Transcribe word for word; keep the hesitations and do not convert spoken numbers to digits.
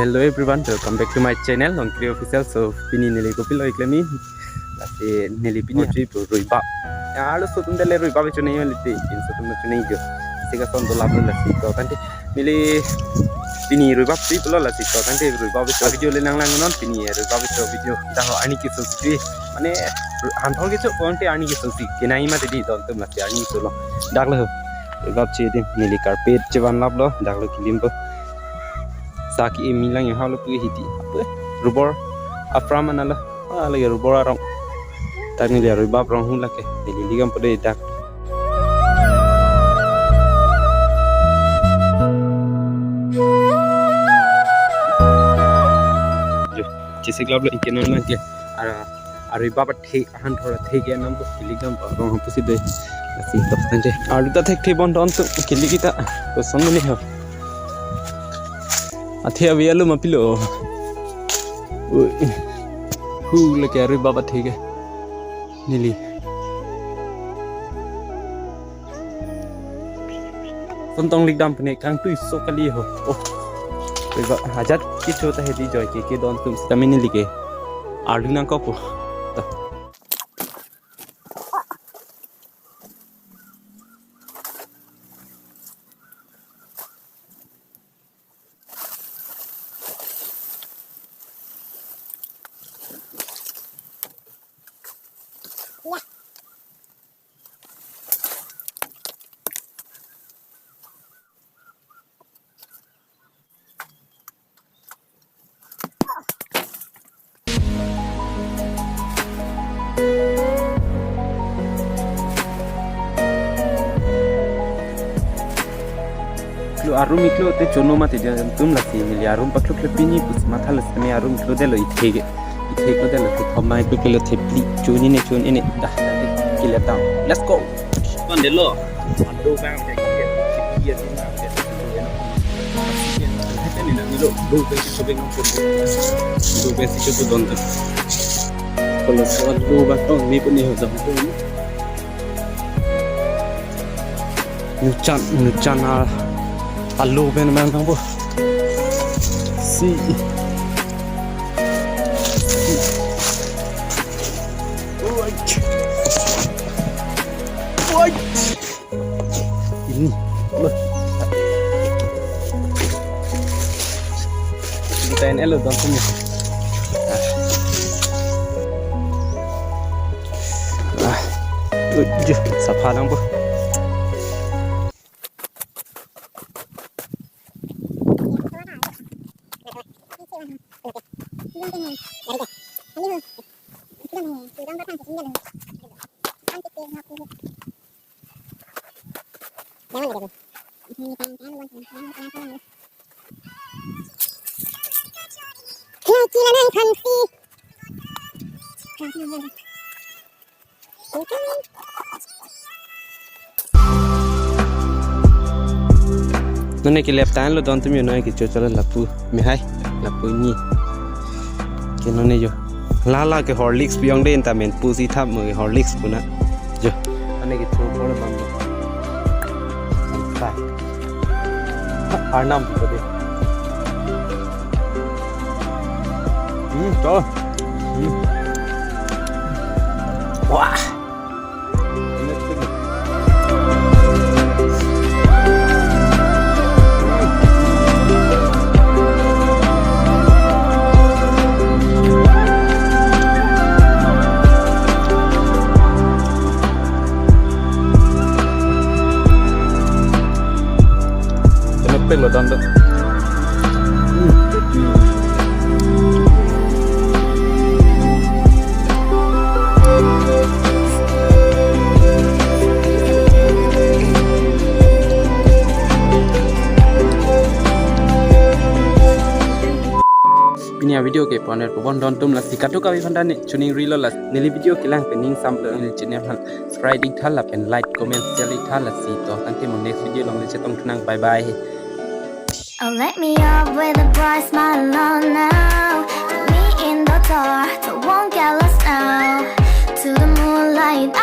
Hello everyone, welcome back to my channel, Longkri Official. So, pini neli kopilo iklemi. Lasi neli pini chui pu ruibap. Ya, arloso atum dele ruibap chunei mati, pinso atum chunei jo. Sika son dolap lo lasi to tangte. Neli pini ruibap chui pulo lasi to tangte ruibap video le nanglang non pini ruibap video. Dak ho arni kesung si. Mane hanthor kecho konte arni kesung si. Kenai mati di don atum lasi arni keso lo. Dak lo. Ruibap chui di neli carpet chevan lap lo. Dak lo kilim po. Saki imi lang yo halo pu hiti. Apa? Rubor apram anala. Ah, lagi rubor arong. Dak neli ruibap rong hu lake. Neli ligam pada dak. Jo, chisik lap lo ingke non lang ke. Ara, aruibap athe, hanthor athe ke nam to kilik nam pa rong hapu si de. Lasi to tangte. Arlo ta thekthe bon don atum kilik kita. Kosong mene ho. Athe avi alo ma pilo. Ui. Hu lake aruibap athe ke. Neli. Sontong lik dam pene kangtui so kali ho. Oh. Ruibap ajat kecho ta hedi joi ke ke don atum sitame neli ke. Arlo nangkok po. Ta. Klo arum iklo te chono mati dia tum lasi neli arum pakluk le pini pus matha lasi me arum iklo delo ithege. Ithege delo te thoma iklo kilo thepli chuni ne chuni ne dah kile tang. Let's go. Kon delo. Ado bang te ke ke ke ni na ke ke ni na ni lo do be si so be no ko do be si so don. Kalau soal do ba to ni pun ni ho jam ko. Nuchan, nuchan a, alo pen mang tang bo. Si. Oi. Oi. Ini. Kita ini lo don sini. Ah. Ui, sapha nang bo. Nonke left time lo don tumi nonke chocholo lapu mehai lapu ni. Ke nonke jo. Lala ke Horlicks piyong de inta men pusi thap mo ke Horlicks puna. Jo. Nonke cho polo bang. Ta. Arnam ko de. Hmm, to. Hmm. Wah. Kena pek lo tanda. Pini a video ke poner pubon don tum lasi katu kavi phanta ne chuning rilo las neli video kelang pening samplo neli channel han subscribe ik tha lapen like comment share ik tha lasi to tangte mo next video along le chetong thunang bye bye. Oh, let me up with a bright smile on now. Put me in the dark, don't won't get lost now. To the moonlight.